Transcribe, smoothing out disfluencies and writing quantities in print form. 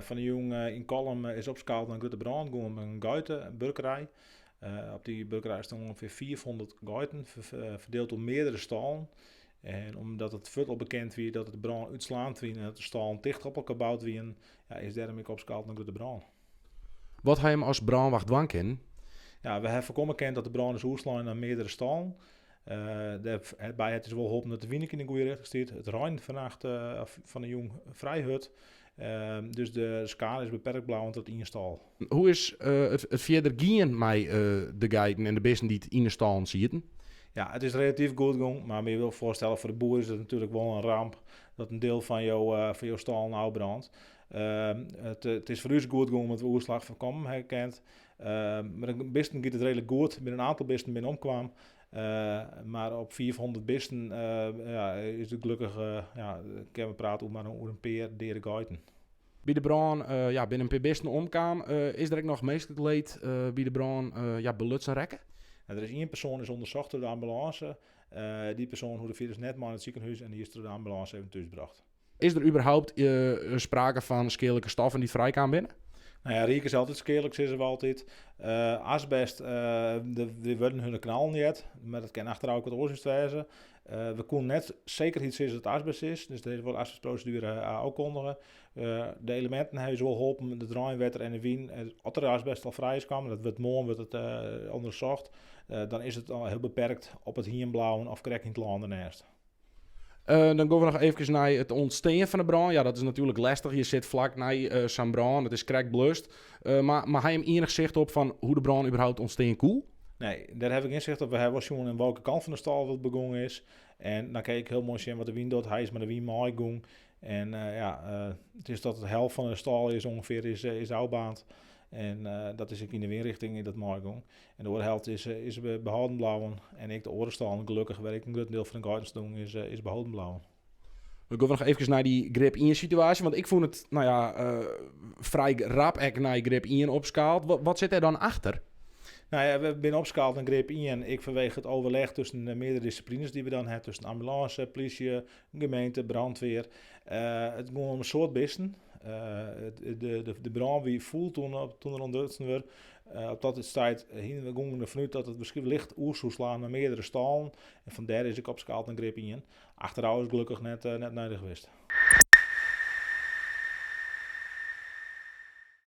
Fan 'e jûn yn Kollum is opskaald in grutte brân gong om in geitebuorkerij. Op dy buorkerij stonden ûngefear 500 geiten, ferdield oer meardere stâlen. En omdat it fuort al bekend wie dat de brân útslaand wie en dat de stâlen ticht op elkoar boud wienen, ja, is dêrom ek opskaald in grutte brân. Wat ha jim as brânwacht dwaan kinnen? Ja, we ha foarkomme kind dat de brân is oerslein nei meardere stâlen. Dêrby hat ús wol holpen dat de wyn ek yn de goede rjochting stiet. It reinde fannacht of fan 'e jûn frij hurd. Dus de skade is beperkt bleaun tot ien stâl. Hoe is it fierder gien mei de geiten en de bisten dy't yn de stâlen sieten? Ja, it is relatyf goed gong, mar je wol foarstelle foar de boer is it natuerlik wol in ramp dat in diel fan jo stâlen ôfbrânt. It is foar ús goed gong omdat we oerslach foarkommen ha kind. Mar de bisten giet it reedlik goed. Der binne in oantal bisten binne omkaam. Mar op 500 bisten ja, is it gelokkich, ja, kinne we prate oer mar oer in pear deade geiten. By de brân ja, binne in pear bisten omkaam. Is der ek noch minsklik leed by de brân ja, belutsen rekke? Nou, der is ien persoan is ûndersocht troch de ambulânse. Dy persoan hoegde fierders net mei nei it sikehûs en dy is troch de ambulânse even thúsbrocht. Is der überhaupt sprake fan skealike stoffen dy't frijkaam binne? Nou ja, reek is altyd skealik, sizze we altyd. Asbest, der wurden hurde knallen heard, mar dat kin achterôf ek wat oars west wêze. We koenen net sekerheid sizze dat it asbest is, dus der is wol asbestproseduere ôfkondige. De eleminten ha ús wol holpen, it reinwetter en de wyn. As der asbest al frij is kaam, dat wurdt moarn wurdt it ûndersocht, dan is it al hiel beperkt op it hiem bleaun of krekt yn it lân dernêst. Dan gean we noch eefkes nei it ûntstean fan de brân. Ja, dat is natuerlik lestich. Je sit flak nei sa'n brân, it is krekt blust. Mar ha jim ienich sicht op fan hoe de brân überhaupt ûntstean koe? Nee, dêr ha ik gjin sicht op. We ha wol sjoen yn welke kant fan de stâl it begûn is. En dan kin ik hiel moai sjen wat de wyn docht. Hy is mei de wyn meigong. En ja, it is dat de helft fan de stâl is ûngefear is ôfbaarnd. En dat is ek yn de wynrichting is dat meigong. En de oare helte is behâlden bleaun. En ek de oare stâlen, gelokkich, wêr ek in grut diel fan de geiten stûn, is beholden bleaun. We gean noch eefkes nei dy grip 1 situaasje. Want ik fûn it, nou ja, frij rap ek nei grip 1 opskaald. Wat sit dêr dan achter? Nou ja, we binne opskaald nei grip 1. Ek fanwege it overleg tusken de meardere disiplines dy't we dan ha. Tusken ambulânse, plysje, gemeente, brandweer. It gie om in soad bisten. De brân wie fûl toen er ûntdutsen wurdt. Op dat stuit hiene we gongen derfan út dat it wierskynlik licht oer soe slaan nei meardere stâlen. En fan dêr is ek opskaald nei grip 1. Achterôf is gelokkich net nedich west.